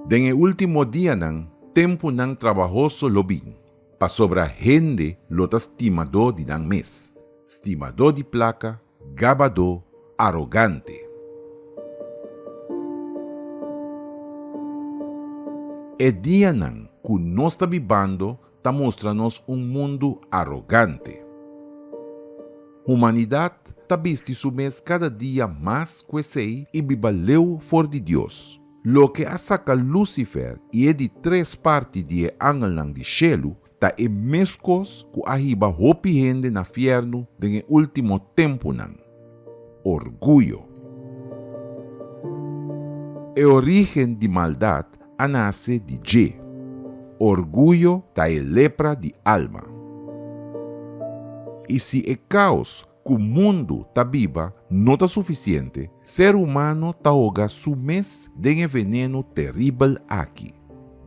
Den e último dianan, tempunan trabahoso lo bin, pasobra hende lo ta stimadó di nan mes, stimadó di plaka, gabadó, arogante. E dianan ku nos ta bibando ta mustra nos un mundu arogante. Humanidat ta bisti su mes kada dia mas ku esei i biba leu for di Dios. Loke a saka Lucifer i e di tres parti di e angelnan di shelu ta e meskos ku a hiba hopi hende na fièrnu den e último tempunan, orguyo. E orígen di maldat a nase di dje. Orguyo ta e lepra di alma. I si e kaos ku mundu ta biba no ta sufisiente, ser humano ta hoga su mes den e venenu teribel aki.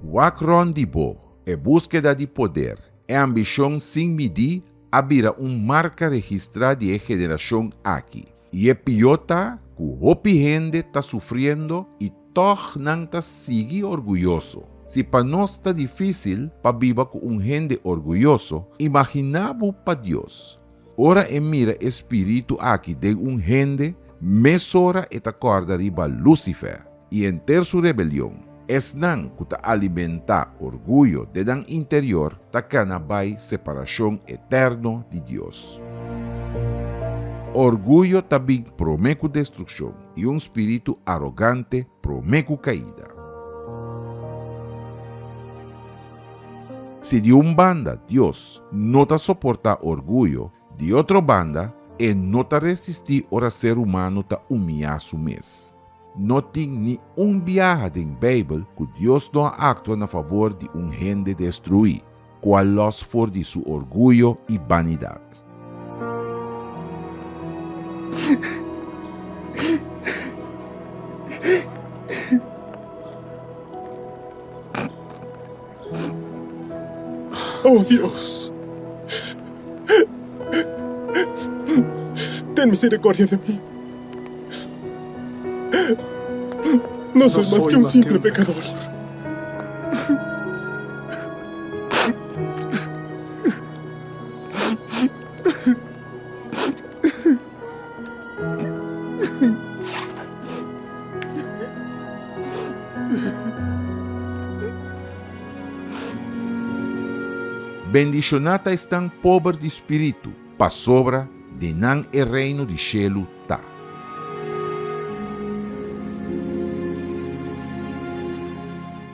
Wak rònt di bo, e búskeda di poder, e ambishon sin midí a bira un marka registrá di e generashon aki. I e pió ta ku hopi hende ta sufriendo i tòg nan ta sigui orguyoso. Si pa nos ta difísil pa biba ku un hende orguyoso, imaginá bo pa Dios. Ora e mira e spiritu aki den un hende, mesora e ta kòrda riba Lucifer i henter su rebelion. Esnan ku ta alimentá orguyo den nan interior ta kana bai separashon eterno di Dios. Orguyo ta bin promé ku destrukshon i un spiritu arogante promé ku kaida. Si di un banda Dios no ta soportá orguyo, di otro banda e no ta resistí ora ser humano ta humiyá su mes. No tin ni un biaha den Beibel ku Dios no a aktua na fabor di un hende destruí, ku a lòs for di su orguyo i banidat. Oh Dios, ten misericordia de mí. No soy más que un simple pecador. Bendishoná ta esnan pober di spiritu, pasobra di nan e Reino di shelu ta.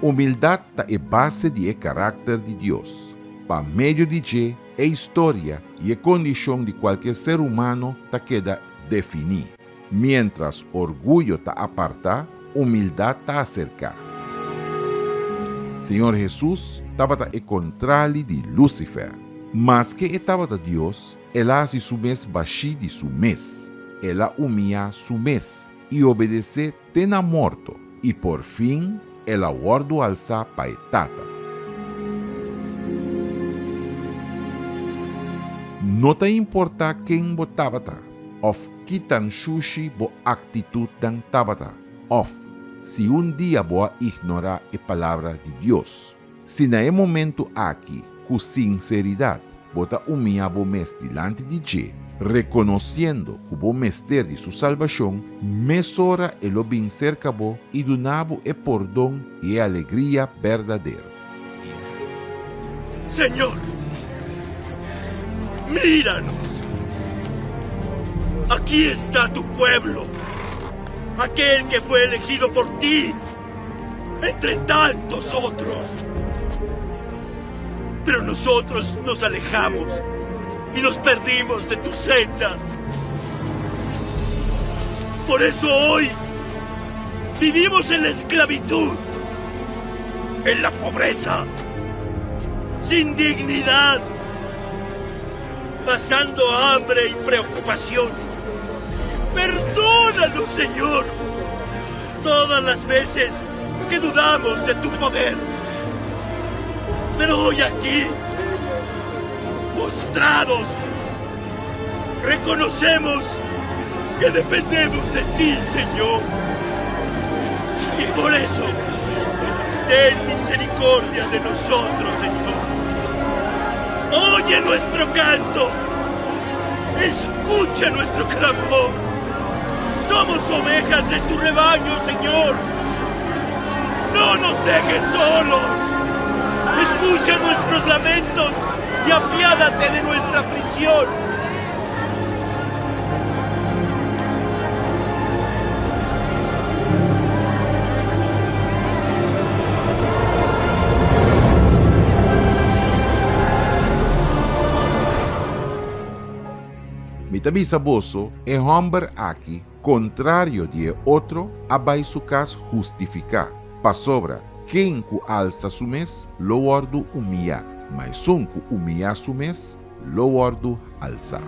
Humildat ta e base di e karakter di Dios. Pa medio di dje e historia i e kondishon di kualke ser humano ta keda definí. Miéntras orguyo ta apartá, humildat ta aserká. Señor Hesus tabata e kontrali di Lucifer. Maske e tabata Dios, el a hasi su mes bashí di su mes. El a humiyá su mes i obedesé te na morto, i por fin el a wòrdu alsá pa e Tata. No ta importá ken bo tabata òf ki tan shushi bo aktitutnan tabata òf si un dia bo a ignorá e Palabra di Dios. Si na e momentu aki ku sinseridat bo ta umiyá bo mes dilanti di dje, rekonosiendo ku bo mester di su salbashon, mesora e lo bin serka bo i duna bo e pordon i e alegria berdadero. Señor, míranos. Aquí está tu pueblo, aquel que fue elegido por ti entre tantos otros. Pero nosotros nos alejamos y nos perdimos de tu senda. Por eso hoy vivimos en la esclavitud, en la pobreza, sin dignidad, pasando hambre y preocupación. Perdónanos, Señor, todas las veces que dudamos de tu poder. Pero hoy aquí, postrados, reconocemos que dependemos de ti, Señor. Y por eso... Ten misericordia de nosotros, Señor. Oye nuestro canto. Escucha nuestro clamor. Somos ovejas de tu rebaño, Señor. No nos dejes solos. Escucha nuestros lamentos y apiádate de nuestra aflicción. Mi ta bisa boso, e hòmber aki, kontrario di e otro, a bai su kas hustifiká, pasobra ken ku alsa su mes lo wòrdu humiyá, ma esun ku humiyá su mes lo wòrdu alsá.